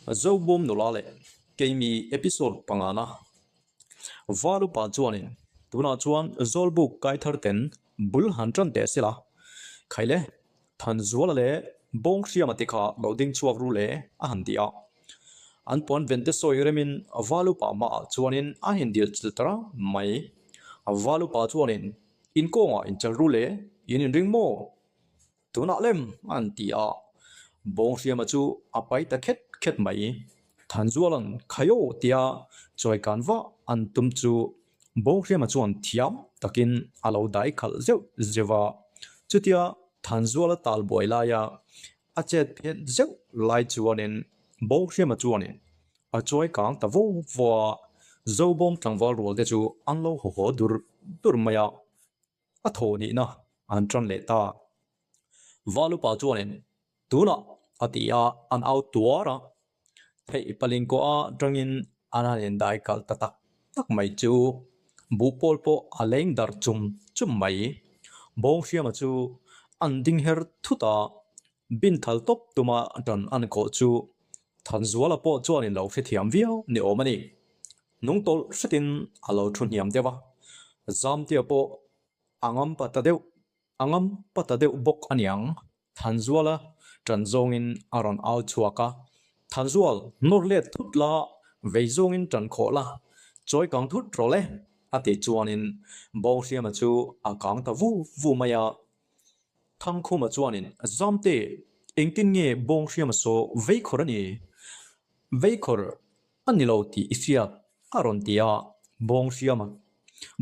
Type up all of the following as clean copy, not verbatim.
Zobawm nula leh keimi episode pangana Valupa chuanin tunah chuan Zawlbuk kai thar ten bul han tan teh sela, Khaile, Thanzuala leh Bawnghriama te kha lo ding chhuak ru le a han ti a. An puan ven te sawi remin Valupa hmaah chuanin a indil chilh ta rang mai. Valupa chuanin, In kawngah inchal ru le, in inring maw? Tunah lem an ti a, Bawnghriama chu a pai ta khet khet mai. Thanzuala'n Khaio tia chawikan vah an tum chu Bawnghriama chuan thiam takin a lo dai khalh zeuh zeuh a. Chutia Thanzuala tal buai laia a chet phet zeuh lai chuanin Bawnghriama chuanin a chawi kang ta vo vo a, Zobawm tlangval rual te chu an lo haw haw dur dur mai a. A thaw nihna an tan leh ta. Valupa chuanin, Tunah a ti a, an au tuar a. Theih paling kawh a tangin an han indai kalh ta tak tak mai chu buhpawl pawh a leng darh chum chum mai. Bawnghriama chu an ding her thut a, bin thal tawp tuma tan an kawh chu Thanzuala pawh chuanin lo hrethiam viau ni awm a ni. Nung tawlh hretin a lo thu hniam deuh a, Zamtea pawh a ngam pa ta deuh a ngam pa ta deuh bawk a niang. Thanzuala ṭan zawngin a rawn au chhuak a, Thanzual, nawr let thut la, vei zawngin ṭan khawh la, chawi kang thut rawh le, a tih chuanin Bawhriama chu a kang ta vu vu mai a. Thangkhuma chuanin, Zamte, engtin nge Bawnghriama saw veikhawr a ni? Veikhawr a ni lo tih i hriat a rawn ti a, Bawnghriama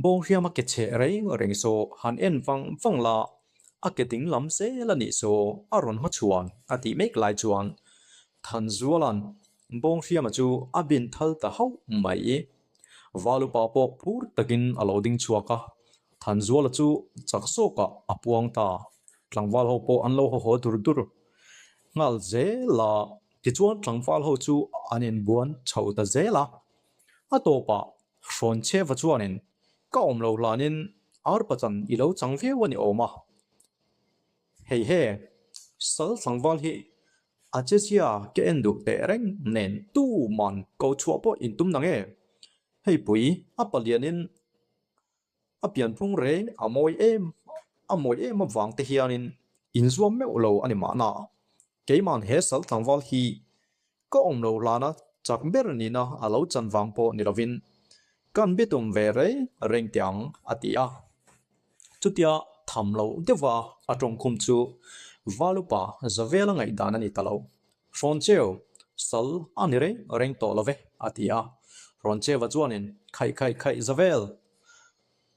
Bawnghriama ke chhe reng reng saw han en vang vang la, a ke ding lam zel a nih saw a rawn hmachhuan a tih mek lai chuan Thanzuala'n Bawnghriama chu a bin thal ta hauh mai. Valupa pawh phur takin a lo ding chhuak a, Thanzuala chu chak zawkah a puang ta. Tlangval ho pawh an lo haw haw dur dur nghal zel a, tichuan tlangval ho chu an inbuan chho ta zel a. A tawpah Hrawnchheva chuanin, Ka awm lo hlanin arpachan i lo chang viau a ni awm a. Hei he, sal tlangval hi a che chhia ka en duh teh reng nen tuman ko chhuah pawh intum nang e. Hei pui, a palianin A pianphung reng a mawi em a mawi em avang te hianin inzuam meuh lo a ni mahna. Keiman he sal tlangval hi ka awm lo hlana chak ber nihna a lo chan vang pawh ni lovin kan bitum ve reng reng teh ang a ti a. Chutia tham lo deuha a tawngkhum chu Valupa Zavela ngaihdan a ni ta lo. Hrawncheu, sal a ni reng reng tawh lo ve, a ti a. Hrawncheuva chuanin, Khaih khaih khaih Zavel,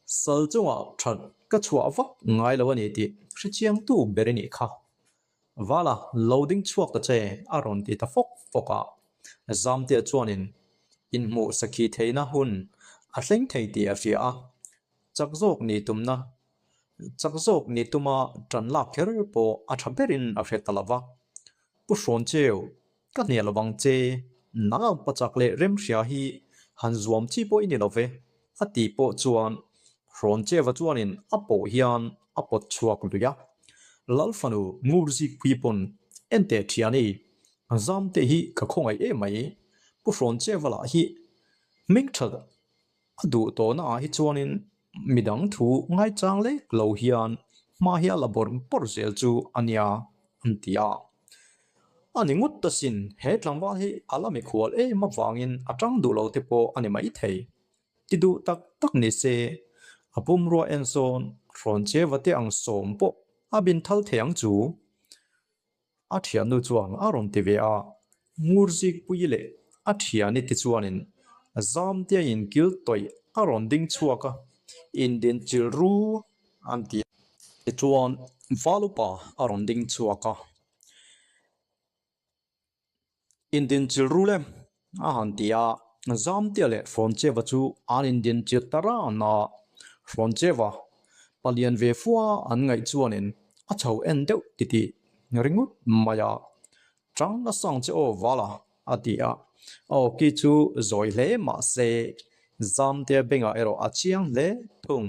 sal chungah that ka chhuah vak ngai lo a ni tih hrechiangtu ber i nih kha. Vala, lo ding chhuak ta che, a rawn ti ta fawk fawk a. Zamtea chuanin, Inhmuh sakhi theihna hun a thleng thei tih a hria a, chak zawk ni tumna Chak zawk ni tuma tan lak kher pawh a tha berin a hre ta lo va. Pu Hrawncheu, ka hnial lovang che, nang ang pachak leh remhria hi han zuam chi pawh i ni lo ve, a tih pawh chuan Hrawncheuva chuanin a pawh hian a pawt chhuak lui a. Lalfanu Ngurzik pui pawn enteh thiani, Zamte hi ka khawngaih em mai, Pu Hrawncheuva lah hi hmingthat A duh tawhna ah hi chuanin midang thu ngaichang lek lo hian hma hi a la bawrh bawrh zel chu a nia an ti a. A ni ngawt ta sin, he tlangval hi a la mikhual em avangin a tang duh lo te pawh a ni maithei. Ti duh tak tak ni se, a pumrua en sawn Hrawncheva te ang sawm pawh a bin thal thei ang chu. A thiannu chuan a rawn ti ve a, Ngurzikpuii leh a thiani te chuanin Zamtea inkil tawih a rawn ding chhuak a, Indin chil ru an ti a. Tichuan Valupa a rawn ding chhuak a, Indin chil ru le a han ti a, Zamtea leh Hrawncheva chu an indin chilh ta ran a, Hrawncheva palian ve fua an ngaih chuanin a chho en deuh titih ringawt mai a, Chang a sang che aw vala a ti a, a awki chu zawi hle mah se Zamtea bengah erawh a chiang hle thung,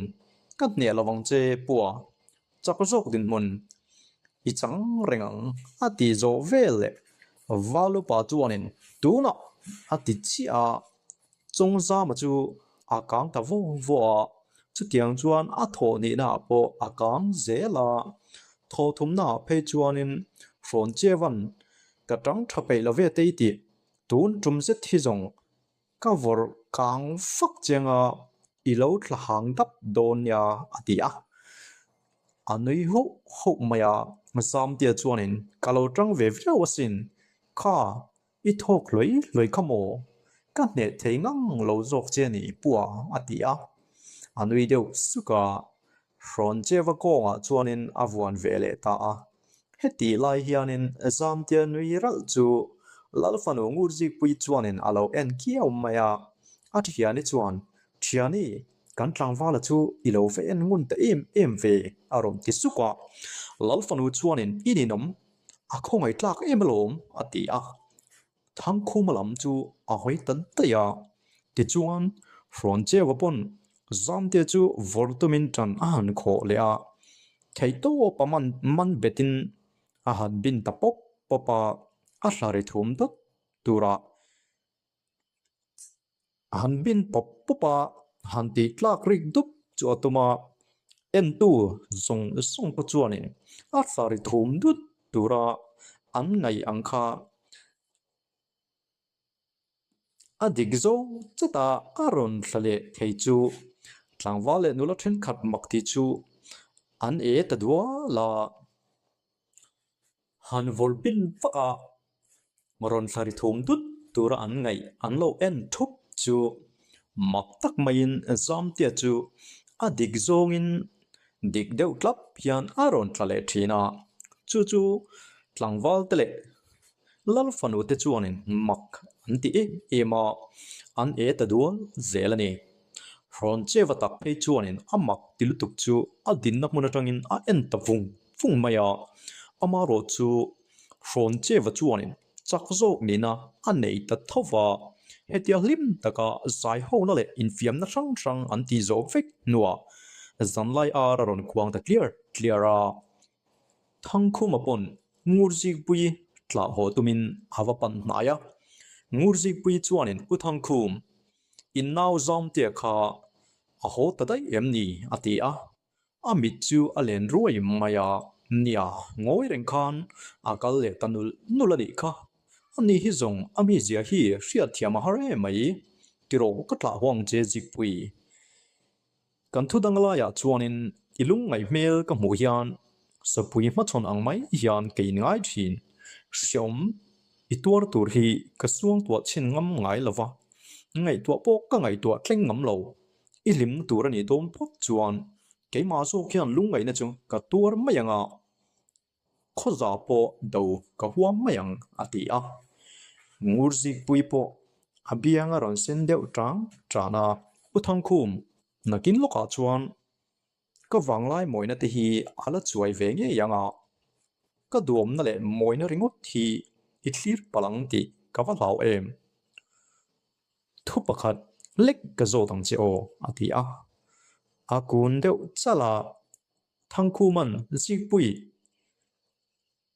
Ka hniah lovang che pua, Chak zawk dinhmun i chang reng ang a ti zawh vel leh. Valupa chuanin tunah a ti chiah a, Chawngzama chu a kang ta vaw vaw a, chutiang chuan a thawh nihnaah pawh a kang zel a, thaw thumnaah phei chuanin Hrawncheva'n ka tang tha peih lo ve tei tih tun tum zet hi zawng ka vawrh kang vak chiang a, i lo thla hang dap dawn nia a ti a. A nui hauh hauh mai a, Zamtea chuanin ka lo tang ve viau asin, kha I thawk hlawih hlawih kha maw? Ka hneh thei ngang lo zawk che ni pua a ti a. A nui deuh suk a, Hrawncheva kawngah chuanin a vuan ve leh ta a. Hetih lai hianin Zamtea nui ralh chu Lalfanu Ngurzikpui chuanin a lo en kiau mai a. A thiani chuan, Thiani, kan tlangvala chu i lo va en ngun ta em em ve a rawn ti suk a. Lalfanu chuanin, I ninawm A khawngaih tlak em alawm, a ti a. Thangkhuma lam chu a hawi ta daih a. Tichuan, Hrawncheua pawn Zamte chu vawr tumin ṭan a han khawh leh a. Theihtawpa man man betin a han bin ta pawp pawp a, a hla ri thum dawt turah A han bin pawp pawp a, han tih tlak rik dup chu a tum a, entu zawng zawng pawh chuanin a thla ri thum dut tura an ngaih ang kha a dik zawng chata a rawn thla leh thei chu tlangval leh nula thenkhat mak tih chu an e ta dual a. Han vawlh bin vak a, rawn thla ri thum dut tura an ngaih an lo en thup chu mak tak maiin Zamtea chu a dik zawngin dik deuh tlap hian a rawn tla leh thin a, chu chu tlangval te leh Lal fanu te chuanin mak an ti em em a, an e ta dual zel a ni. Hrawn cheva tak phei chuanin a mak ti lutuk chu a dinna hmun atangin a en ta vung vung mai a, amarawh chu hrawn cheva chuanin chak zawk nihna a nei ta tho va, hetia hlim taka zai hona leh infiamna hrang hrang an tih zawh vek hnuah zanlai ar a rawn khuang ta tliar tliar a. Thangkhuma pawn Ngurzikpui tlah haw tumin a va pan hnai a, Ngurzikpui chuanin U Thangkhum, in nau Zamtea kha a haw ta daih em ni? a ti a, a mit chu a len ruai mai a, nia ngawi reng khan a kal leh ta nul nul a nih kha, ani hi zawng a mizia hi hriatthiam a har em mai, tiraw ka tlah haw ang che Zikpui. Kan thu dang laiah chuanin i lungngaih hmel ka hmuh hian sapui hmachhawn ang mai hian ka inngai thin. Hreawm i tuar tur hi ka suangtuah chhin ngam ngai lo va, ngaihtuah pawh ka ngaihtuah thleng ngam lo. I hlimna tur a nih dawn phawt chuan keimah zawk hian lungngaihna chu ka tuar mai ang a. Khawza pawh do ka huam mai ang, a ti a. Ngurzikpui pawh a biang a rawn sen deuh tang tan a. U Thangkhum, nakin lawkah chuan ka vanglai mawina te hi a la chuai ve ngei ang a, ka duamna leh mawina ringawt hi i thlir palh ang tih ka va hlau em. Thu pakhat lek ka zawt ang che aw, a ti a. A kun deuh chalh a. Thangkhuman Zikpui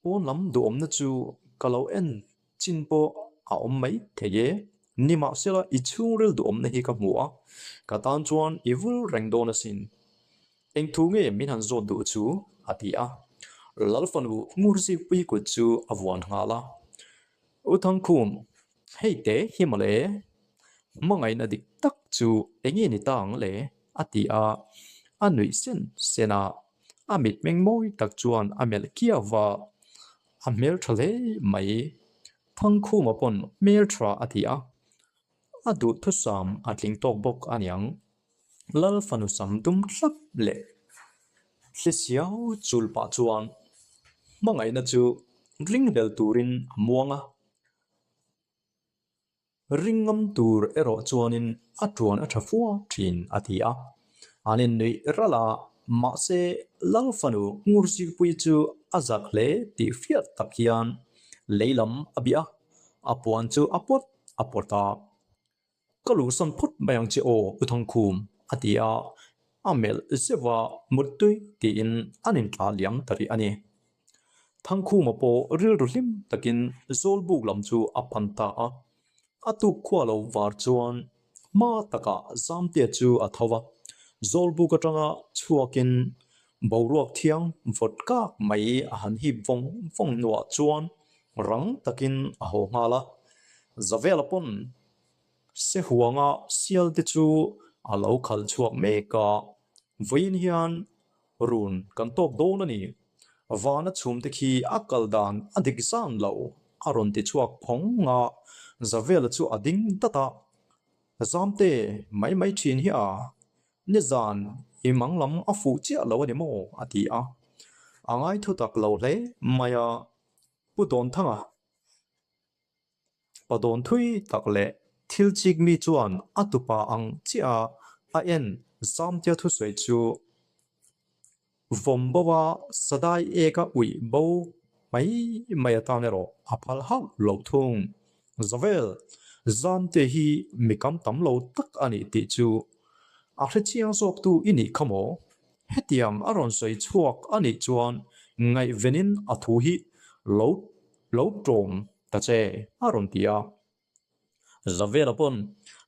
pawn lam duhawmna chu ka lo en chin pawh a awm mai thei e. Nimahsela i chhungril duhawmna hi ka hmu a, ka tan chuan i vul reng dawn asin. Eng thu nge min han zawt duh chu? a ti a. Lalfanu Ngur Zikpui kut chu a vuan nghal a. U Thangkhum, hei te hi mawle, hmangaihna dik tak chu enge ni ta ang le? a ti a, a nuih sen sen a, a mitmeng mawi tak chuan a melh kiau va, a hmeltha hle mai. Thangkhuma pawn hmeltha a ti a, a duhthusam a tling tawk bawk a niang. Lal fanu sam dum thlap leh hlisiau chul pah chuan hmangaihna chu ringhlel turin a muang a. Ringngam tur erawh chuanin a tuan a tha fua thin a ti a. An innuih ralh a, mahse Lal fanu Ngurzikpui chu a zak hle tih hriat tak hian lei lam a bih a, a puan chu a pawt a pawt a. Ka luhsan phawt mai ang che aw U Thangkhum, a ti a, a melh zeuh a, Muttui tiin an intla liam ta rih a ni. Thangkhuma pawh rilru hlim takin Zawlbuk lam chu a pan ta a. A tuk khua lo var chuan hma takah Zamtea chu a tho va, Zawlbuk atanga chhuakin boruak thiang vawt kak mai a han hip vawng vawng hnuah chuan rang takin a haw nghal a. Zavela pawn Sehuanga sial te chu a lo khalh chhuak mek a, vawiin hian Run kan tawk dawn a ni. Vana chhum te khi a kal dan a dik zan lo, a rawn ti chhuak phawng a, Zavela chu a ding dat a. Zamte mai mai thin hi a, nizan i mang lam a fuh chiah lo a ni maw? a ti a. A ngai thutak lo hle mai a, Pu Dawnthanga. Pa dawn thui tak leh thil chik mi chuan a tupa ang chiah a a en Zamtea thusawi chu vawm bo a sadai ek a uih bo mai mai atan erawh a phal hauh lo thung. Zavel, Zamtea hi mi kam tam lo tak a nih tih chu a hrechiang zawktu i nih kha maw? Hetiang a rawn sawi chhuak a nih chuan ngaihvenin a thu hi lo lo tawm ta che a rawn ti a. Zavela pawn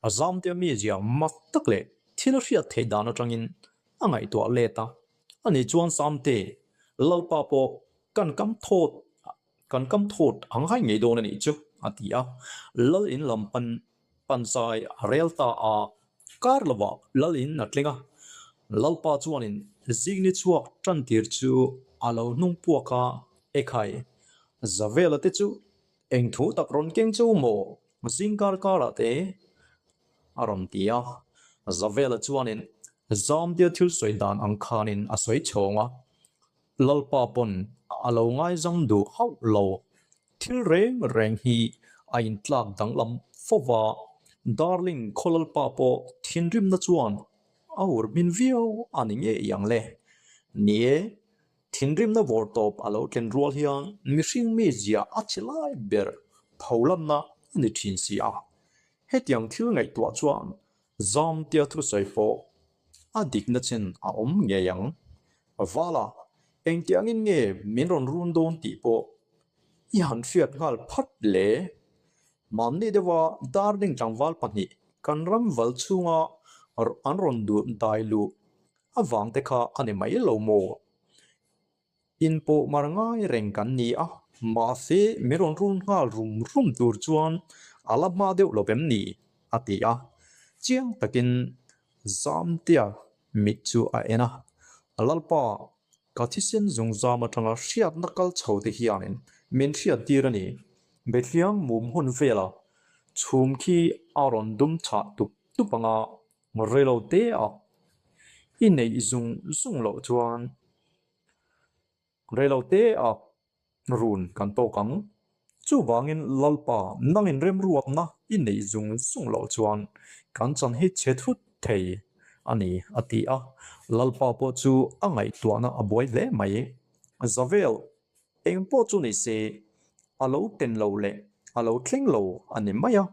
a Zamtea mizia mak tak leh thil hriat theih dan atangin a ngaihtuah let a, ani chuan Zamte Lalpa pawh kan kam thawt kan kam thawt a ngai ngei dawn a nih chu a ti a. Lal in lam pan panzai a rel ta a, kar lovah Lal in a tling a. Lalpa chuanin zingni chhuak tan tir chu a lo hnung puak a, Ekhai, Zavela te chu eng thu tak rawn keng cheu maw? Zing kar karah te a rawn ti a. Zavela chuanin Zamtea thil sawi dan ang khanin a sawi chhawng a, Lalpa pawn a lo ngaizam duh hauh lo. Thil reng reng hi a intlak danglam fo va, Darling khaw Lalpa pawh thinrimna chuan a ur hmin viau a ni ngei ang le. Ni e, Thinrimna vawr tawp a lo tlen rual hian mihring mizia a che lai ber pholanna a ni thin si a. Hetiang thil ngaihtuah chuan Zamtea thusawi pawh a dikna chin a awm ngei ang. Vala, engtiangin nge min rawn run dawn tih pawh i han hriat nghal phat le. Mahni deuha darling tlangval pahnih kan ram val chhunga an rawn dai luh Avang te kha a ni mai lo maw? In pawh mar ngai reng kan ni a, mahse min rawn run nghal rum rum tur chuan a la hma deuh lo vem ni? a ti a, chiang takin Zamtea mit chu a en a, Lalpa, ka thisen zungzam atanga hriatna kal chho te hianin min hriattir a ni, Bethlehem mum hun vela chhum khi a rawn dum chhah tup tup anga Reilo te a i neih zung zung loh chuan reilo te a run kan tawk ang. Chuvangin Lalpa nangin remruatna i neih zung zung loh chuan kan chan hi chhe thut thei a ni a ti a. Lalpa pawh chu a ngaihtuahna a buai hle mai. Zavel Eng pawh chu ni se, a lo ken lo leh a lo thleng lo a ni mai a.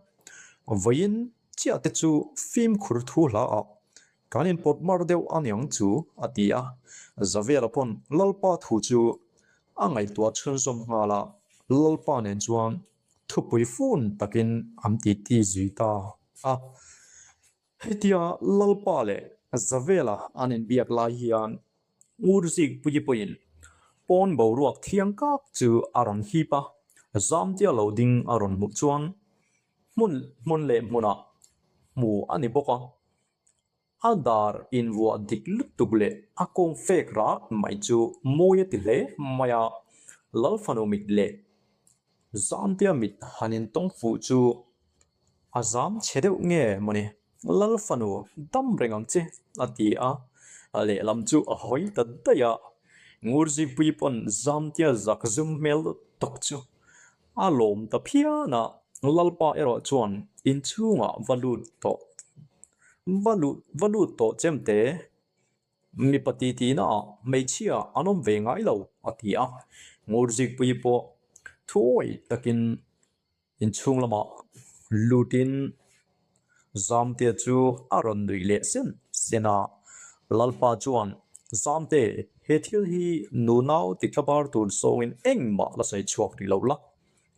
Vawiin chiah te chu fimkhur thu hla ah kan inpawt mar deuh a niang chu a ti a. Zavela pawn Lalpa thu chu a ngaihtuah chhunzawm nghal a, Lalpa nen chuan thupui fun takin an titi zui ta a. Hetia Lalpa leh Zavela an inbiak lai hian Ngurzik Puipuiin pawn boruak thiang kak chu a rawn hip a, Zamtea lo ding a rawn hmuh chuan hmun hmun leh hmunah hmu a ni bawk a. A dar invuah dik lutuk leh a kawng fek rat mai chu mawi a ti hle mai a, Lalfanu mit leh Zamtea mit han intawng fuh chu A zam chhe deuh nge mawni? Lal fanu dam reng ang che a ti a, a lehlam chu a hawi ta daih a. Ngurzipuii pawn Zamtea zak zum hmel tawk chu a lawm ta phian a, Lalpa erawh chuan inchhungah va lut tawh va lut va lut tawh chem te mipa titi naah hmeichhia an awm ve ngai lo a ti a. Ngurzipuii pawh thuawi takin Inchhung lamah lutin Zamtea chu a rawn nuih leh sen sen a, Lalpa chuan Zamte, he thil hi nunau titlabar tur zawngin engmah la sawi chhuak rih lo la.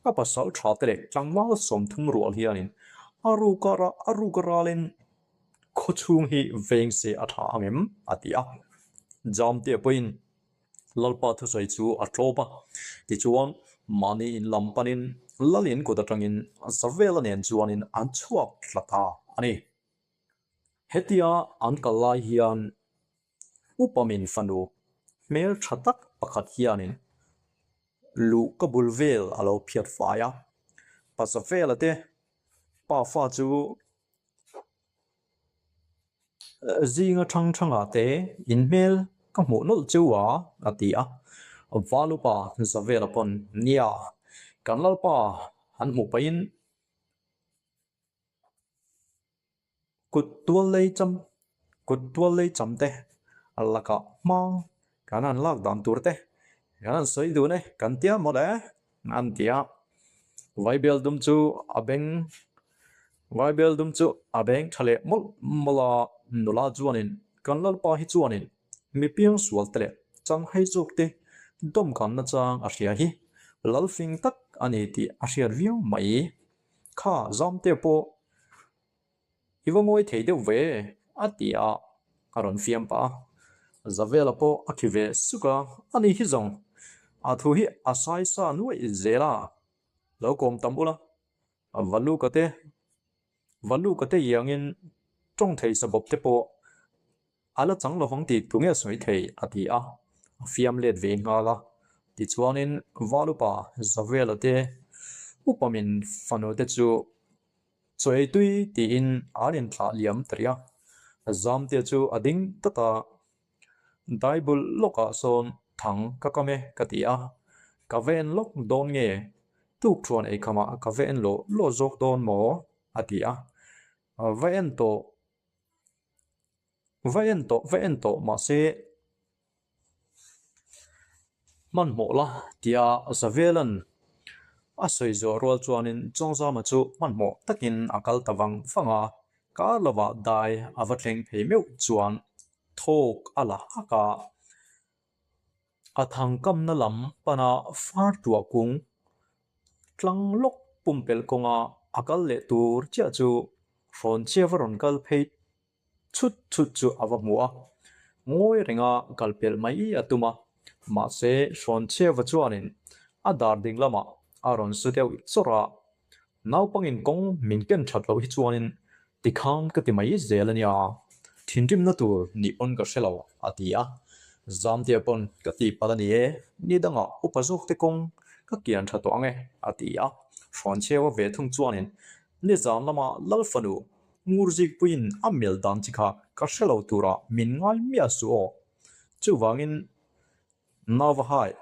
A pasal tha te leh tlangval 30 rual hianin a ruk a a ruk a ralin khawchhung hi veng se a tha ang em? a ti a. Zamte pawhin Lalpa thusawi chu a tlawp a, tichuan mahni in lam panin Lal in kut atangin Zavela nen chuanin an chhuak thla ta a ni. Hetia an kal lai hian Upamin fanu hmel tha tak pakhat hianin luh ka bul vel a lo phiat fai a, pa Zavela te pa fa chu Zinga thang thangah te in hmel ka hmuh nawlh cheu a, a ti a. Valupa Zavela pawn, Nia, kan Lalpa han hmuh pahin kut tual lei cham, kut tual lei cham te lakah hma kan han lak dan tur te kan han sawi dun e, kan tia mawlh e, an ti a. Vaibel dum chu a beng Vaibel dum chu a beng tha leh mawlh mawlh a, nula chuanin kan Lalpa hi chuanin mi piangsual te leh changhai zawk te dawmkan nachang a hria hi Lalfing tak a ni tih a hriat viau mai. Kha Zamte pawh I va ngawi thei deuh ve a ti a, a rawn fiam pah a. Zavela pawh a khi ve suk a, ani hi zawng a thu hi a sai sa nuaih zel a, lo kawm tam ula, Valuka te Valuka te iangin tawng thei sabawp te pawh A la chang lovang tih tu nge sawi thei? a ti a, a fiam let ve nghal a. Tichuanin Valupa Zavela te upamin fanu te chu chaw ei tui tiin an inthlah liam ta rih a. Zamtea chu a ding tlat a, Daibul lawkah sawn thang ka kam e ka ti a, ka va en lawk dawn nge? Tukthuan eikhamah ka va en lawh lawh zawk dawn maw? a ti a, va en tawh Va en tawh, va en tawh mahse hmanhmawh la tia Zavela'n a sawi zawh rual chuanin Chawngzama chu hmanhmawh takin a kal ta vang vang a, kar lovah dai a va thleng phei meuh chuan thawk a la hak a, a thangkamna lam pana far tuah kung tlang lawk pumpelh kawnga a kal leh tur chiah chu Hrawnchhia va rawn kal phei chhut chhut chu a va hmu a, ngawi renga kal pelh mai a tum a, mahse Hrawnchhia va chuanin a dar ding lamah a rawn su deuh chawrh a, naupangin kawng min ken that loh hi chuanin tikhan ka ti mai zel a nia, thinrimna tur nih pawn ka hre lo a ti a, Zamtea pawn ka tih palh a ni e, ni dangah upa zawk te kawng ka kian tha tawh ang e a ti a, Hrawnchhia va ve thung chuanin Nizan lama Lal fanu Ngurzikpuiin a mel dan chi kha ka hre lo tura min ngai miah suh aw. Chuvangin Navahai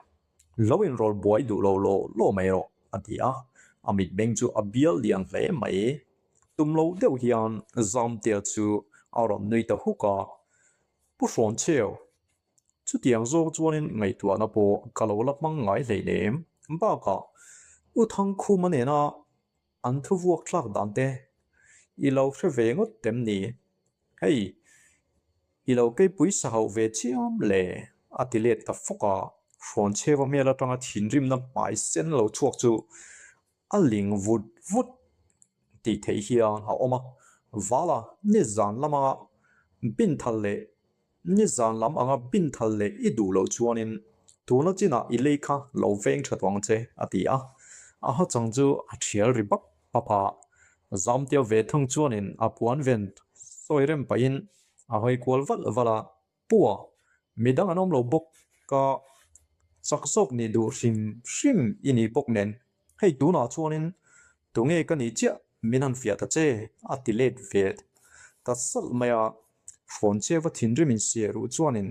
lo inrawl buai duh lo law law mai rawh a ti a, a mitmeng chu a bial lian hle mai. Tum lo deuh hian Zamtea chu a rawn nui ta huk a, Pu Hrawncheu, chutiang zawk chuanin ngaihtuahna pawh ka lo la hmang ngai hleinem. Bakah U Thangkhuma nena An thu vuak thlak dan te i lo hre ve ngawt em ni? Hei, i lo keipui sa hauh ve chiam le, a ti let ta fawk a. Hrawnchheva hmel atanga thinrimna hmai sen lo chhuak chu a ling vut vut tih theih hian a awm a. Vala, nizan lama binthal leh Nizan lam anga bin thal leh i duh loh chuanin tuna chinah i lei kha lo veng tha tawh ang che, a ti a. A hachang chu a thial ri bap bap a. Zamtiau ve thung chuanin a puan ven sawi rem pahin a hawi kual valh valh a, Pua, midang an awm lo bawk ka chak zawk nih duh hrim hrim i ni bawk nen, hei tunah chuanin tunge ka nih chiah min han fiah ta che, a ti let ve ta salh mai a. Hrawnchhia va thinrim in siah ruh chuanin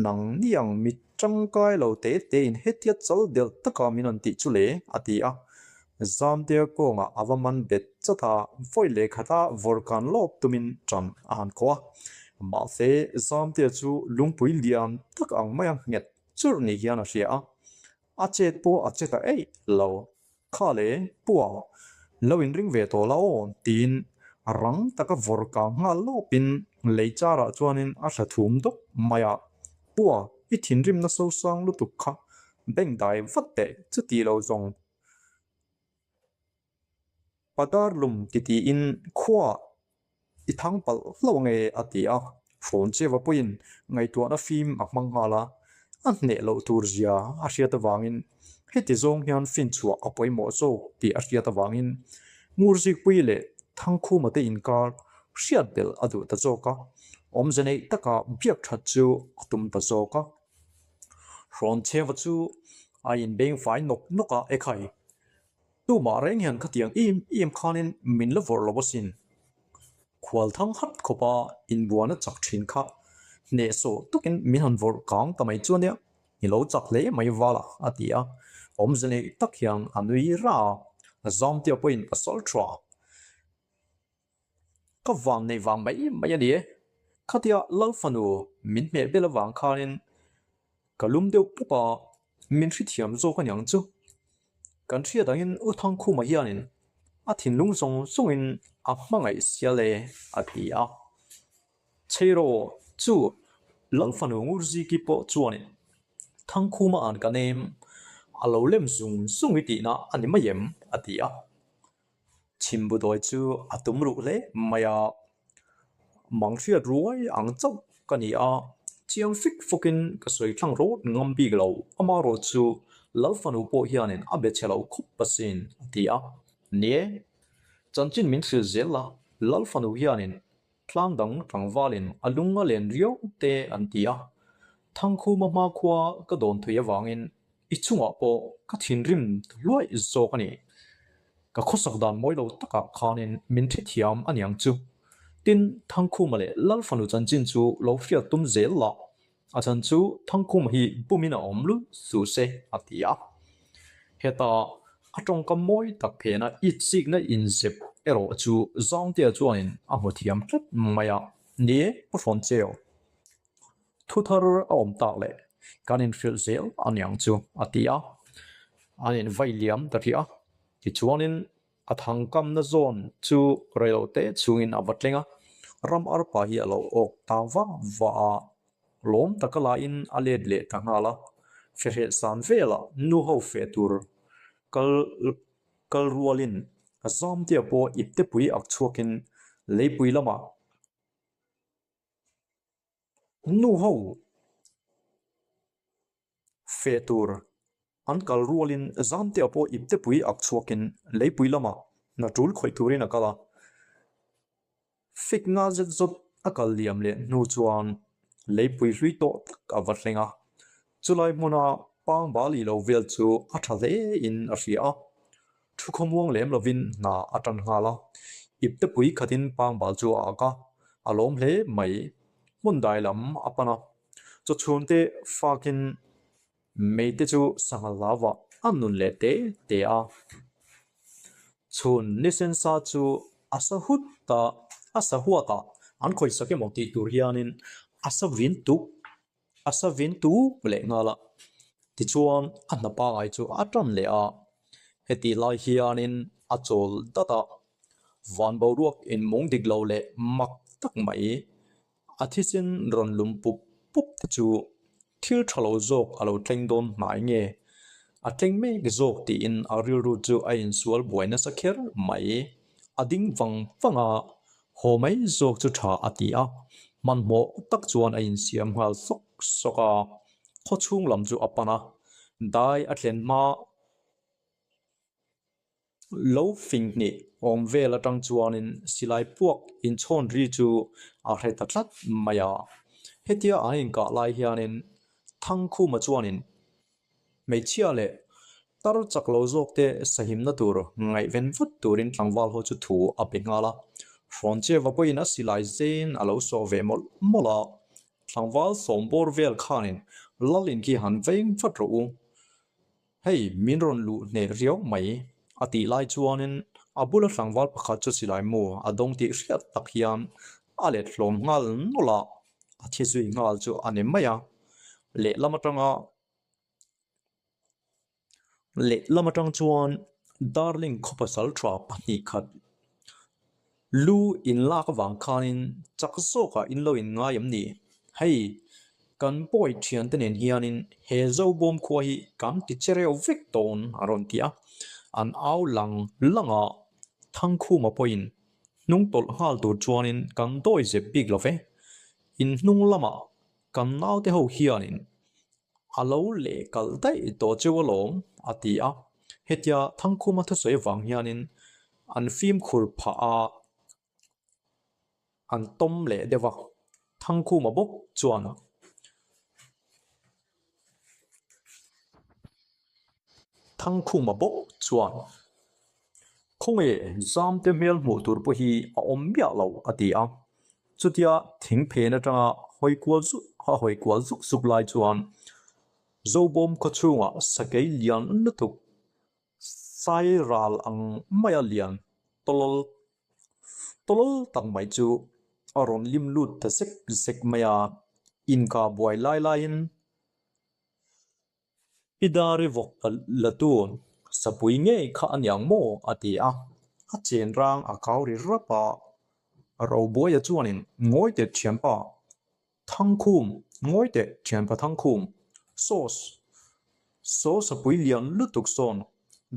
nang ni ang mi tangkai lo te te in hetia chal delh taka min rawn tih chu le a ti a. Zamtea kawngah a va man bet chat a, vawi leh khata vawrkan lawp tumin tan a han kawh a. Mahse Zamtea chu lungpui lian tak ang maia nghet churh ni hian a hria a, a chet pawh a che ta eih lo. Kha le, Pua, lo inring ve tawh la aw, tiin rang taka vawr kang nghal lawpin lei charah chuanin a thla thum dawp mai a. Pua, i thinrimna sosang lutuk kha bengdai vat teh chuti lo zawng. Padar lum titiin khua i thang palh hlauh ange a ti a, Hrawncheva pawhin ngaihtuahna fim a hmang nghal a, a hneh loh tur zia a hriat avangin heti zawng hian finchhuah a pawimawh zawk tih a hriat avangin Ngurzikpuii leh Thangkhuma te inkar hriat belh a duh ta zawk a, awmze neih taka biak that chu a tum ta zawk a. Hrawncheva chu a inbeng fai nawk nawk a, Ekhai, Tumah reng hian khatiang em em khanin min la vawrh lo asin. Khual thang hat khawpa inbuana chak thin kha hnehsawh takin min han vawrh kang ta mai chu ania, i lo chak hle mai val a, a ti a. Awmze nei tak hian a nui ra a, Zamtea pawhin a sawl tha. Ka vang nei vang mai mai a ni e. Khatia Lalfanu min hmeh bel avang khanin Ka lum deuh pup a, min hrethiam zawk a niang chu. Kan hriat angin U Thangkhuma hianin a thinlung zawng zawngin a hmangaih sial e, a ti a. Chheiraw chu Lalfanu Ngurziki pawh chuanin Thangkhuma an ka nem a lo lem zung zung i tihna a ni mai em? a ti a. Chhimbudawi chu a tum ruh hle mai a, mang hriat ruai ang chauh ka ni a, chiang fik fawkin ka sawi thlang rawt ngam bik lo, amarawh chu Lalfanu pawh hianin a be chhe lo khup asin a ti a, Ni e, chanchin min hrilh zel la, Lalfanu hianin tlang dang tlangvalin a lung a len riau te an ti a, Thangkhuma hmakhua ka dawn thui avangin I chungah pawh ka thinrim hluaih zawk a ni. Ka khawsak dan mawi lo takah khanin min hrethiam a niang chu. Tin, Thangkhuma leh Lalfanu chanchin chu lo hriat tum zel la, a chan chu Thangkhuma hi bumin a awm lut suh se, a ti a. Heta a tawngkam mawi tak phena itsikna inzep erawh chu Zangtea chuanin a hmu thiam tlat mai a, Ni e, Pu Hrawncheu. Thu thar a awm tak leh kan inhrilh zel a niang chu a ti a, an invai liam ta rih a. Tichuanin a thangkamna zawn chu reilote chhungin a va tleng a, ram arpa hi a lo awk ta va va a, lawm taka laiin a let leh ta nghal a. Fehreh san velah nu ho feh tur kal kal rualin Zamtea pawh iptepui ak chhuakin leipui lamah Nu ho feh tur an kal rualin Zamtea pawh iptepui ak chhuakin leipui lamah hna tul khawih turin a kal a. Fik nga zet zawt a kal liam leh hnu chuan leipui hlui tawh tak a va thleng a. Chulai hmuna pangbali lo vel chu a tha hle in a hria a. Thu khawmuang lem lovin hna a tan nghal a, iptepui khatin pangbal chu a ak a, a lawm hle mai. Hmun dai lam a pan a, chawchhunte fakin meite chu sangha lavah a nun leh te te a. Chhun ni sensa chu a sa hut a, a sa huat a, an khawisak emaw tih tur hianin a sa vin tuk A sa vin tuk leh nghal a, tichuan a hna pangai chu a tan leh a, hetih lai hianin a chawl dat a, van boruak inmung dik lo leh mak tak mai a thisen rawn lum pup pup te chu thil tha lo zawk a lo thleng dawn hnai nge a thleng mek zawk tiin a rilru chu a insual buai nasa kher mai. A ding vang vang a, haw mai zawk chu tha a ti a, hmanhmawh tak chuan a insiam nghal sawk sawk a, khaw chhung lam chu a pan a, dai a thlen hma lo fing hnih awm vel atang chuanin silai puak inchhawn ri chu a hre ta tlat mai a, hetia an inkah lai hianin Thangkhuma chuanin Hmeichhia leh tar chak lo zawk te sahimna tur ngaihven vat turin tlangval ho chu thu a pe nghal a. Hrawncheva pawhin a silai zein a lo sawh ve mawlh mawlh a, tlangval sawmbawr vel khanin lal in khi han veng vat rawh u. Hei min rawn luh hneh riau mai a tih lai chuanin a bula tlangval pakhat chu silai mu a dawng tih hriat tak hian a let hlawm nghal nawlh a, a thi zui nghal chu a ni mai a. Lehlam atanga Lehlam atang chuan Darling khaw pasal tha pahnih khat lu in lak avang khanin chak zawkah in lo in ngai em ni? Hei! Kan pawi thiante nen hianin he Zobawm khua hi kan ti che reuh vek dawn a rawn ti a. An au lang lang a, Thangkhuma pawhin hnung tawlh nghal tur chuanin kan dawi zep bik lo ve. In hnung lamah kan naute ho hianin a lo leh kalh daih tawh cheu alawm a ti a. Hetia Thangkhuma thusawi avang hianin an fimkhur phah a. An tawm leh deuh a, Thangkhuma bawk chuan Thangkhuma bawk chuan Khawnge Zamte hmel hmuh tur pawh hi a awm miah lo a ti a. Chutia thing phen atanga hawi kual zuk a hawi kual zuk zuk lai chuan Zobawm khawchhungah sakei lian lutuk Sairal ang maia lian tawlawl tawlawl tak mai chu a rawn lim lut ta zek zek mai a, inkah buai lai laiin Pi Dari vawk la tu sapui ngei kha a niang maw a ti a, a chen rang a kau ri rap a, Robuaia chuanin ngawi teh thianpa Thangkhum, ngawi teh thianpa Thangkhum, Sauce, saw sapui lian lutuk sawn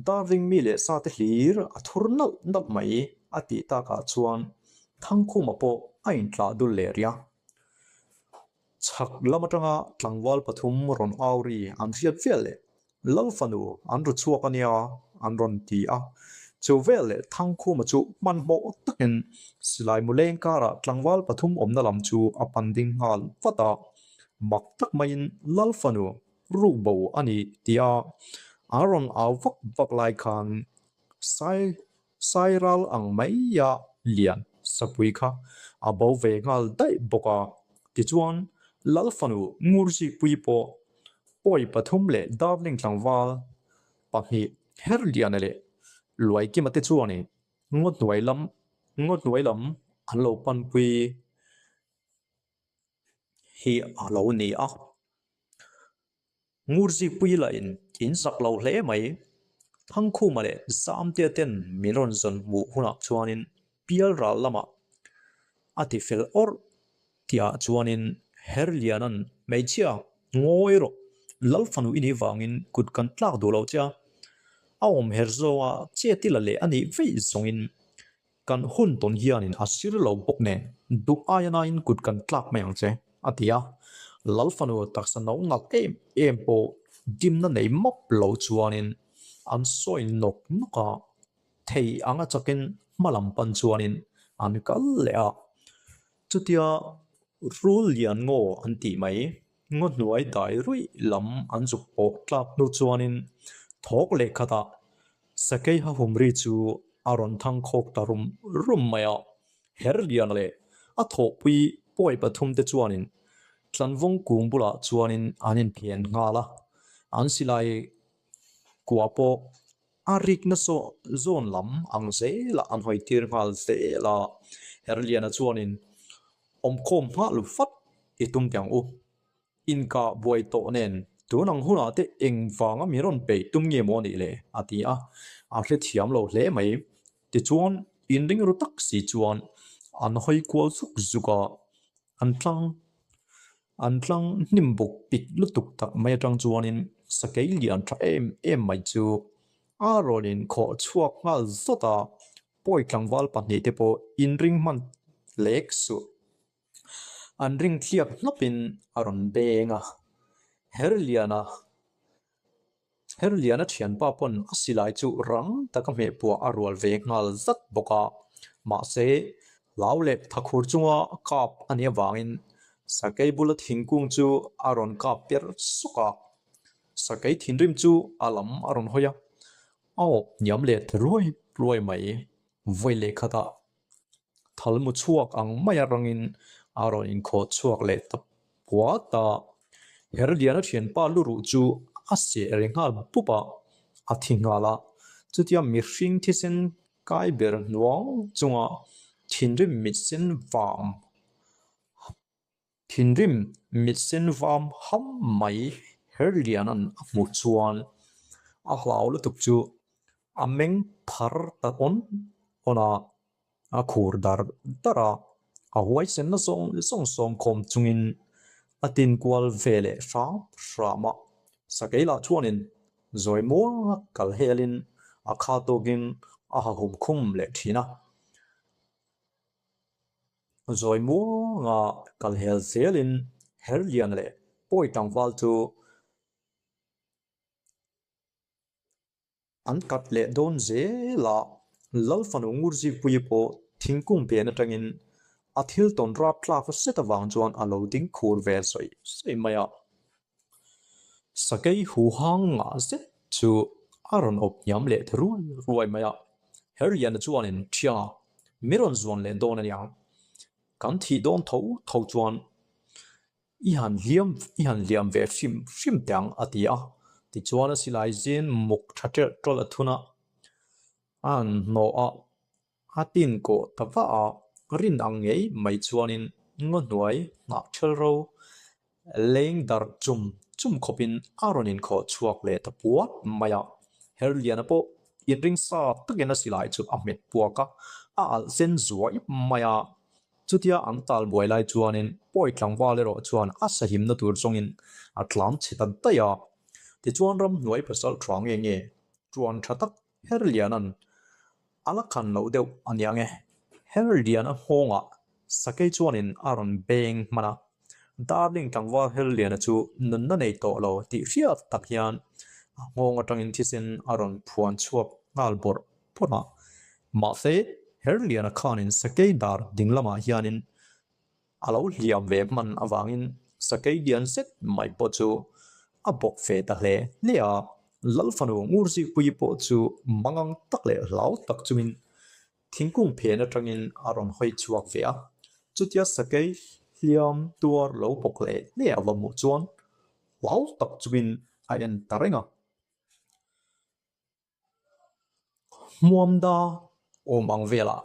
darling mi leh sa te hlir a thur nalh nalh mai a tih takah chuan Thangkhuma pawh a intlah dul leh rih a. Chhak lam atanga tlangval pathum rawn au ri an hriat vel leh Lal fanu an ru chhuak a nia an rawn ti a. Chu vel leh Thangkhuma chu hmanhmawh takin silai mu leng karah tlangval pathum awmna lam chu a pan ding nghal vat a. Mak tak maiin Lal fanu ruk bo a ni tia an rawn au vak vak lai khan Sai Sairal ang maia lian sapui kha a bo ve nghal daih bawk a. Tichuan, Lal fanu Ngurzipuii pawh pawi pathum leh Darling tlangval pahnih Herliana leh Luaikima te chuanin ngaw hnuai lam ngaw hnuai lam an lo panpui hi a lo ni a. Ngurzipuii lahin in zak lo hle mai. Thangkhuma leh Zamtea ten min rawn zawn hmuh hunah chuanin Pialral lamah a ti fel awrh tihah chuanin Herliana'n hmeichhia ngawi rawh Lal fanu i nih vangin kut kan tlak duh lo che a, a awm her zawnga chet i la leh a nih veih zawngin Kan hun tawn hianin a sir lo bawk nen duh aia nain kut kan tlak mai ang che, a ti a. Lal fanu taksa no nalh em em pawh dimna nei map lo chuanin an sawi nawk nawk a, thei anga chakin hma lam pan chuanin an kal leh a. Chutia rul lian ngaw an tih mai, ngaw hnuai dai ruih lam an zuk pawh tlak hnu chuanin thawk leh khatah Sakei hahum ri chu a rawn thang khawk ta rum rum mai a, Herliana leh a thawhpui pawi pathum te chuanin Tlanvawng kung bulah chuanin an inphian nghal a, an silai kua pawh a rikna zawn lam ang zelah an hawi tir nghal zel a, Herliana chuanin awmkhawm nghal vat i tum teh ang u. Inkah buai tawh nen tun ang hunah te eng vanga min rawn peih tum nge maw nih le? a ti a, a hrethiam lo hle mai. Tichuan, inring ru tak si chuan an hawi kual zuk zuk a, an tlang an tlang hnim buk pik lutuk tak mai atang chuanin sakei lian tha em em mai chu a rawn inkhawh chhuak nghal zawt a, pawi tlangval pahnihte pawh inring hman lek suh. An ring thliak hnawpin a rawn beng a, Herliana Herliana thianpa pawn a silai chu rang taka hmehpuah a rual ve nghal zat bawk a, mahse hlau leh thakhur chunga kap a nih avangin sakei bula thingkung chu a rawn kap per sawk a, sakei thinrim chu a lam a rawn hawi a, a awp hniam leh ta ruai ruai mai, vawi leh khatah Thal mu chhuak ang maia rangin a rawn inkhawh chhuak leh ta puat a. Herliana thianpa lu ruh chu a seh ri nghal pup a, a thi nghal a. Chutia mihring thisen kai ber hnuang chunga thinrim mit sen vam Thinrim mit sen vam ham mai Herliana'n a hmuh chuan a hlau lutuk chu a meng phar ta awn awn a, a khur dar dar a, a huaisenna zawng zawng sawm khawm chungin A tin kual ve leh hram hram a, Sakei lah chuanin zawi muanga kal helin a kha tawkin a ha hum khum leh thin a. Zawi muanga kal hel zelin Herliana leh Pawi tlangval chu An kat leh dawn zel a, Lal fanu Ngurzipuii pawh thingkung pen atangin a thil tawn rap tlak zet avang chuan a lo ding khur ve sawi sawi mai a. Sakei hu hang ngah zet chu a rawn awp hniam leh ta ruai ruai mai a. Herliana chuanin Ṭhianga mi rawn zuan leh dawn a niang, kan thih dawn tho tho chuan I han hliam i han hliam ve hrim hrim teh ang a ti a. Tichuan a silai zin muk tha ṭelh ṭawlh a thun a, a han hnawh a, a tin kawh ta vah a, rin ang ngei mai chuanin ngaw hnuai hnah ṭhel ro leng darh chum chum khawpin a rawn inkhawh chhuak leh ta puat mai a. Herliana pawh inring sa takin a silai chu a hmet puak a, a alh sen zuai mai a. Chutia an tal buai lai chuanin Pawi tlangval erawh chuan a sahimna tur zawngin a tlan chhe ta daih a. Tichuan ramhnuai pasal tha nge nge tuan tha tak Herliana'n a la khan loh deuh a niang e. Herliana nghawngah Sakei chuanin a rawn beng hman a. Darling tlangval Herliana chu nunna nei tawh lo tih hriat tak hian a nghawng atangin thisen a rawn phuan chhuak nghal bawrh bawrh a. Mahse, Herliana khanin Sakei dar ding lamah hianin a lo hliam ve hman avangin Sakei lian zet mai pawh chu a bawk ve ta hle hle a. Lalfanu Ngurzipuii pawh chu mangang tak leh hlau tak chungin thingkung phen atangin a rawn hawi chhuak ve a. Chutia Sakei hliam tuar lo bawk hle hle a va hmuh chuan hlau tak chungin a en ta reng a. Hmuamda awm ang velah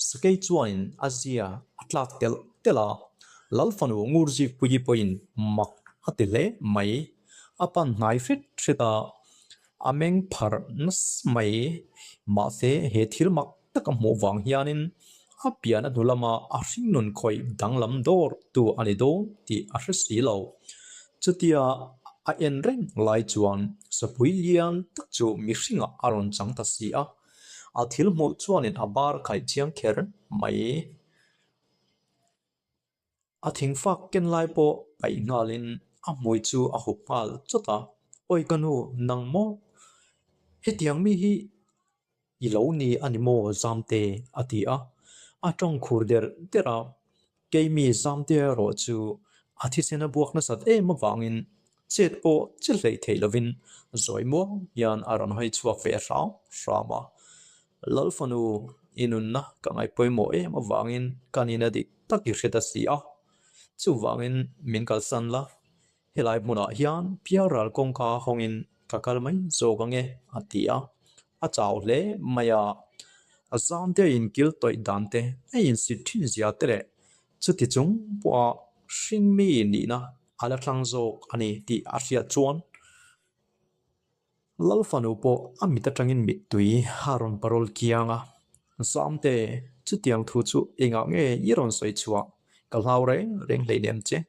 Sakei chuanin a zia a tlak telh telh a, Lalfanu Ngurzipuii pawhin mak a ti hle mai. A pan hnai hret hret a, a meng pharh nasa mai. Mahse he thil mak tak a hmuh vang hianin a pian a hnu lama a hringnun khawih danglam dawr tu a ni dawn tih a hre si lo. Chutia a en reng lai chuan sapui lian tak chu mihringah a rawn chang ta si a, a thil hmuh chuanin a bar khaih chiang kher mai. A thingfak ken lai pawh paih nghalin a hmui chu a hup nghal chawt a, Awi ka nu, nang maw? Hetiang mi hi I lo ni a ni maw Zamte? a ti a, a tawng khur der der a. Keimi Zamte erawh chu a thisen a buak nasat em avangin chet pawh che hleih theih lovin zawi muang hian a rawn hawi chhuak ve hram hram a. Lalfanu i nunna ka ngaih pawimawh em avangin ka nihna dik tak i hre ta si a, chuvangin min kalsan la. Helai hmunah hian pialral kawngka hawngin ka kal mai zawk ange a ti a, a chau hle mai a, a zamte a inkil tawih dan te, a insit thin zia te leh chuti chung pawha hringmi nihna a la thlang zawk a ni tih a hriat chuan Lalfanu pawh a mit atangin mittui a rawn parawl kiang a, Zamte, chutiang thu chu engah nge i rawn sawi chhuah? Ka hlau reng reng hleinem che.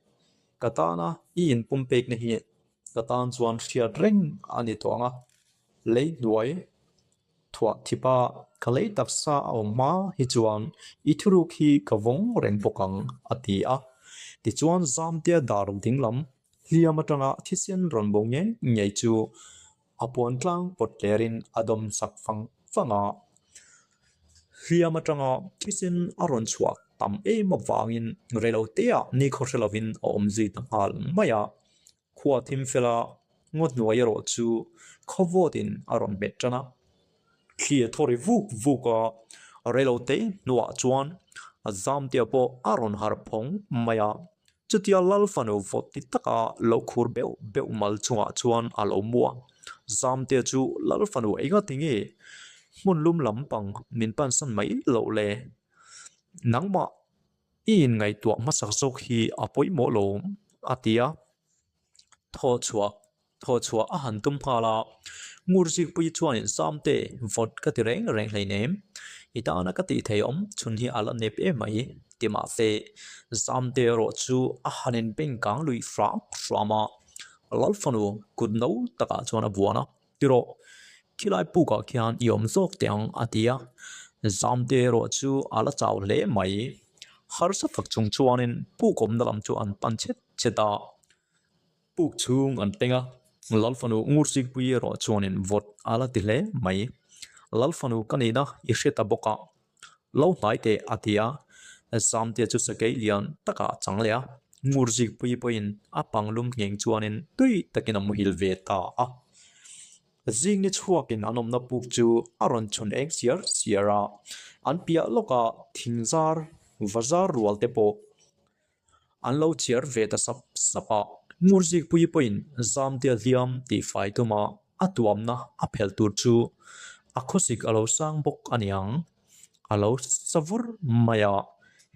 Ka tana i inpumpekna hi ka tan chuan hriat reng a ni tawh ang a, lei hnuai thuah thipa ka lei taksa a awm hma hi chuan i thuruk hi ka vawng reng bawk ang, a ti a. Tichuan Zamtea dar dinglam Hliam atanga thisen rawn bo ngei ngei chu a puan tlang pawt tlerin a dawm sak fang fang a. Hliam atanga thisen a rawn chhuah tam em avangin reiloteah nikhaw hre lovin a awm zui ta nghal mai a. Khua thim fela ngaw hnuai erawh chu khawvawtin a rawn hmet tan a. Thli a thaw ri vuk vuk a, reilote hnuah chuan a zamtea pawh a rawn harh phawng mai a. Chutia Lal fanu vawt ti taka lo khur beuh beuh mal chungah chuan a lo mu a, Zamtea chu Lal fanu enga ti nge hmun lum lampang min pansan mai loh le? Nangmah i inngaihtuah hmasak zawk hi a pawimawh lo a ti a, thaw chhuah thaw chhuah a han tum nghal a, Ngurzipuii chuanin Zamte vawt ka ti reng reng hleinem, i tana ka tih thei awm chhun hi a la nep em mai. ti mah se, Zamte erawh chu a han inbeng kang lui hram hram a, Lalfanu kut no takah chuan a vuan a, Tirawh, khilai pukah khian i awm zawk teh ang, a ti a. Zamte erawh chu a la chau hle mai. Harsa tak chung chuanin puk awmna lam chu an pan chhet chhet a. Puk chhung an teng a, Lalfanu Ngursikpui erawh chuanin vawt a la ti hle mai. Lalfanu ka nihna i hre ta bawk a, lo hnai teh a ti a, Zamtea chu sakei lian takah a chang leh a, Ngursikpui pawhin a panglum ngheng chuanin tui takin a muhil ve ta a. Zing ni chhuakin an awmna puk chu a rawn chhun eng siar siar a, an piah lawkah thingzar vazar rual te pawh An lo chiar ve ta sap sap a, Ngurzikpuii pawhin Zamtea hliam tih fai tuma a tuamna a phelh tur chu a khawsik a lo sang bawk a niang, a lo sa vur mai a,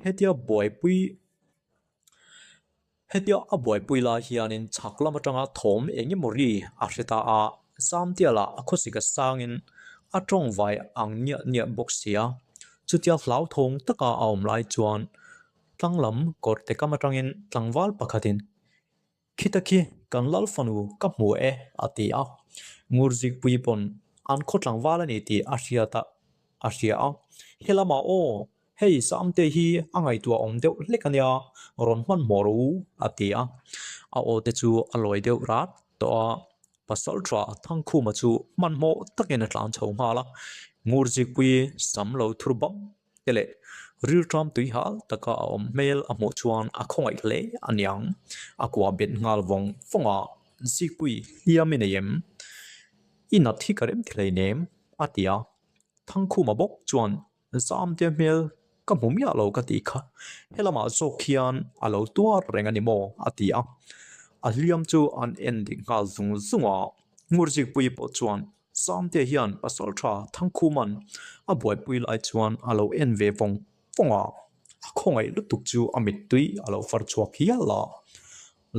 hetia buaipui hetia a buaipui lai hianin chhak lam atanga thawm eng emaw ri a hre ta a, Zamtea lah a khawsik a sangin a tawngvai ang niah niah bawk si a, chutia hlauthawng taka a awm lai chuan Tlang lam kawr te kam atangin tlangval pakhatin, Khita khi kan lal fanu ka hmu e, a ti a. Ngurzikpui pawn an khaw tlangval a ni tih a hriat a, a hria a. He lamah aw, hei Samte hi a ngaihtuah awm deuh hlek a nia, rawn hmanhmawh rawh u, a ti a. A aw te chu a lawi deuh rat tawh a. Pasalṭha Thangkhuma chu hmanhmawh takin a tlan chho nghal a. Ngurzikpui sam lo thur bam te leh rilṭam tui hal taka a awm hmel a hmuh chuan a khawngaih hle a niang. A kua bet nghal vawng vawng a, Zikpui hliam i nei em? I nat hi ka rem ti hleinem, a ti a. Thangkhuma bawk chuan Zamte hmel ka hmu miah lo ka tih kha, helamah zawk hian a lo tuar reng a ni maw? a ti a. A hliam chu an en dik nghal zung zung a, Ngurzikpuii pawh chuan Samte hian Pasalṭha Thangkhuman a buaipui lai chuan a lo en ve vawng vawng a, a khawngaih lutuk chu a mittui a lo far chhuak hial a.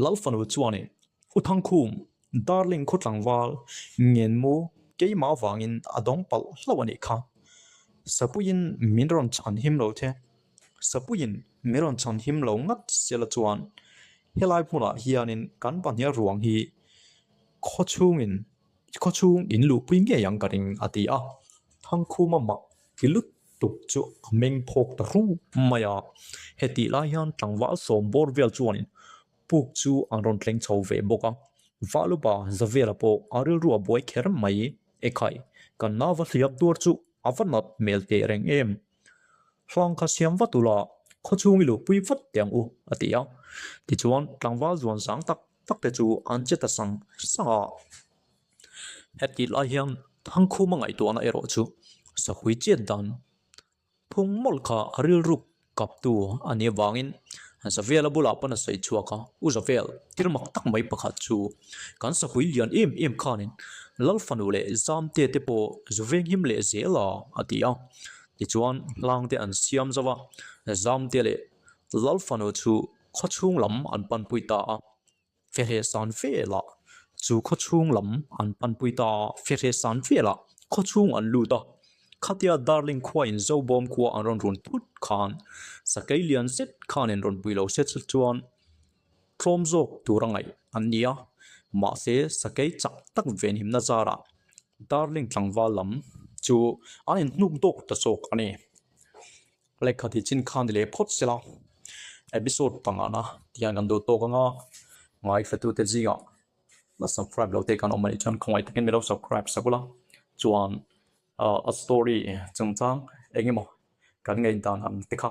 Lalfanu chuanin, U Thangkhum, Darling khaw tlangval ngenmu keimah vangin a dawng palh hlauh a nih kha. Sapuiin min rawn chhan him lo che. Sapuiin min rawn chhan him lo ngat sela chuan helai hmunah hianin kan pahnih ruang hi khaw chhungin Khaw chhung in luhpui ngei ang ka ring a ti a, Thangkhuma mah ti lutuk chu a meng phawk ta hru mai a. Hetih lai hian tlangval sawm bawr vel chuanin puk chu an rawn thleng chho ve bawk a, Valupa Zavela pawh a rilru a buai kher mai. Ekhai, kan nau va hliam tuar chu a va nat hmel teh reng em? Hlang kha siam vat ula, khaw chhung i luhpui vat teh ang u, a ti a. Tichuan, tlangval zuan zang tak tak te chu an che ta sang sang a. Hetih lai hian Thangkhuma ngaihtuahna erawh chu Sahui chiat dan phung mawlh kha a rilru kaptu a nih avangin Zavela bulah pawn a sawi chhuak a, U Zavel, thil mak tak mai pakhat chu kan Sahui lian em em khanin Lal fanu leh Zamte te pawh zu venghim leh zel a, a ti a. Tichuan hlangte an siam zauh a, Zamte leh Lal fanu chu khaw chhung lam an panpui ta a, Fehreh san velah chu khaw chhung lam an panpui ta a, Fehreh san velah khaw chhung an lut a, khatia Darling khua in Zobawm khua an rawn run thut khan Sakei lian zet khan in rawn pui lo se chuan tlawm zawk tur a ngaih an ni a, mahse Sakei chak tak venhimna zarah Darling tlangval lam chu an inhnuk dawk ta zawk a ni. Lehkha tih chin khan ni leh phawt sela episode pangana tihian kan duh tawk anga ngaihhlatute zingah la subscribe lo te kan awm a nih chuan khawngaih takin min lo subscribe sak ula chuan ah a story chungchang eng emaw kan ngaihdan ang te kha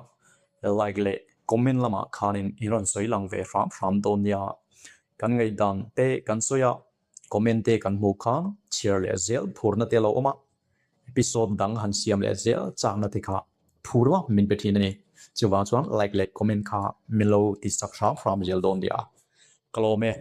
like leh comment lamah khanin in rawn sawi lang ve hram hram dawn nia kan ngaihdan te kan sawi a comment te kan hmuh kha chhiar leh zel phurna te a lo awm a. Episode dang han siam leh zel chakna te kha phur vak min pe thin a ni. Chuvang chuan like leh comment kha min lo ti sak hram hram zel dawn nia. Ka lawm e.